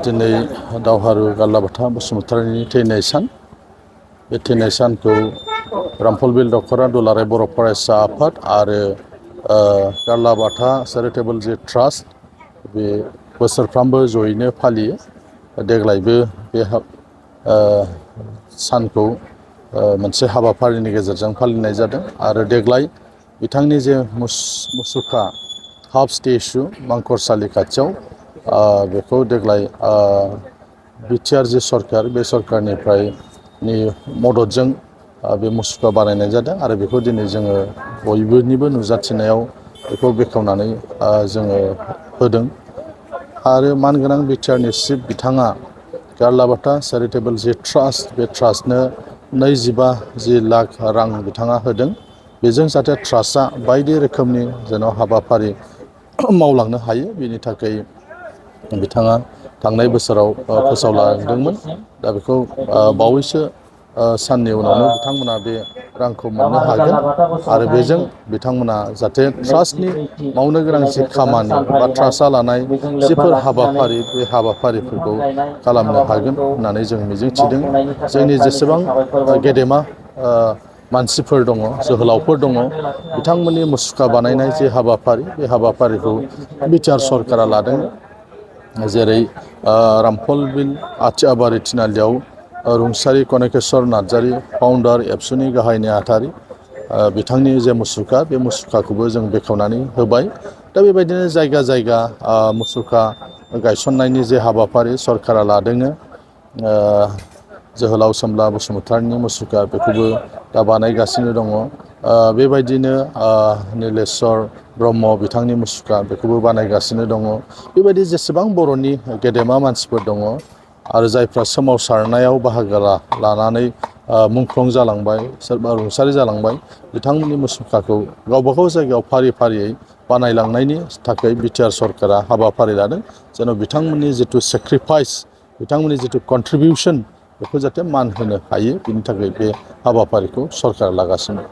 दिनै दावहारु गार्लाबाथा बसुमतारीनि थैनाय सान। बे थैनाय सानखौ रामफलबिल दख'रा दुलाराय बर' फरायसा आफाद आरो गार्लाबाथा चेरिटेबल जे ट्रास्ट बे बोसोरफ्रामबो जयैनो फालियो। देग्लायबो बे सानखौ मोनसे हाबाफारिनि गेजेरजों फालिनाय जादों आरो देग्लाय बिथांनि जे मुसुखा हाफ स्टेचु मांखरसालि खाथियाव बेखौ देग्लाय बिटिआर जे सरकार बे सरकारनिफ्राय मददजों बे मुसुखा बानायनाय जादों आरो बेखौ दिनै जोङो बयनिबो नुजाथिनायाव बेखौ बेखेवनानै जोङो होदों। आरो मानगोनां बिटिआरनि चिफ बिथाङा गार्लाबाथा चेरिटेबल जे ट्रास्ट बे ट्रास्टनो 25 लाख रां बिथाङा होदों। बेजों जाहाथे ट्रास्टआ बायदि रोखोमनि जेन' हाबाफारि मावलांनो हायो बेनि थाखाय बिथाङा थांनाय बोसोराव फोसावलांदोंमोन। दा बेखौ बावैसो साननि उनावनो बिथांमोना बे रांखौ मोननो हागोन आरो बेजों बिथांमोना जाहाथे ट्रास्टनि मावनो गोनां जि खामानि बा ट्रास्टआ लानाय जिफोर हाबाफारि बे हाबाफारिफोरखौ खालामनो हागोन होननानै जों मिजिंथिदों। जोंनि जेसेबां गेदेमा मानसिफोर दङ, जोहोलावफोर दङ, बिथांमोननि मुसुखा बानायनाय जे हाबाफारि बे हाबाफारिखौ बिटिआर सरकारा लादों। जेरै रामफलबिल आथियाबारि थिनालियाव रुंसारि कनकेश्वर नार्जारि फाउन्डार एबसुनि गाहाय नेहाथारि बिथांनि जे मुसुखा बे मुसुखाखौबो जों बेखेवनानै होबाय। दा बेबायदिनो जायगा जायगा मुसुखा गायसननायनि जे हाबाफारि सरकारा लादों। जोहोलाव सोमब्ला बसुमतारीनि मुसुखा बेखौबो दा बानायगासिनो दङ। बेबायदिनो निलेस्वर ब्रह्म बिथांनि मुसुखा बेखौबो बानायगासिनो दङ। बेबायदि जेसेबां बर'नि गेदेमा मानसिफोर दङ आरो जायफ्रा सोमावसारनायाव बाहागो लानानै मुंख्लं जालांबाय, सोरबा रुंसारि जालांबाय, बिथांमोननि मुसुखाखौ गावबागाव जायगायाव फारि फारियै बानायलांनायनि थाखाय बिटिआर सरकारा हाबाफारि लादों। जेन' बिथांमोननि जिथु सेक्रिफाइस, बिथांमोननि जिथु कन्ट्रिबिउसन बेखौ जाहाथे मान होनो हायो, बिनि थाखाय बे हाबाफारिखौ सरकारा लागासिनो।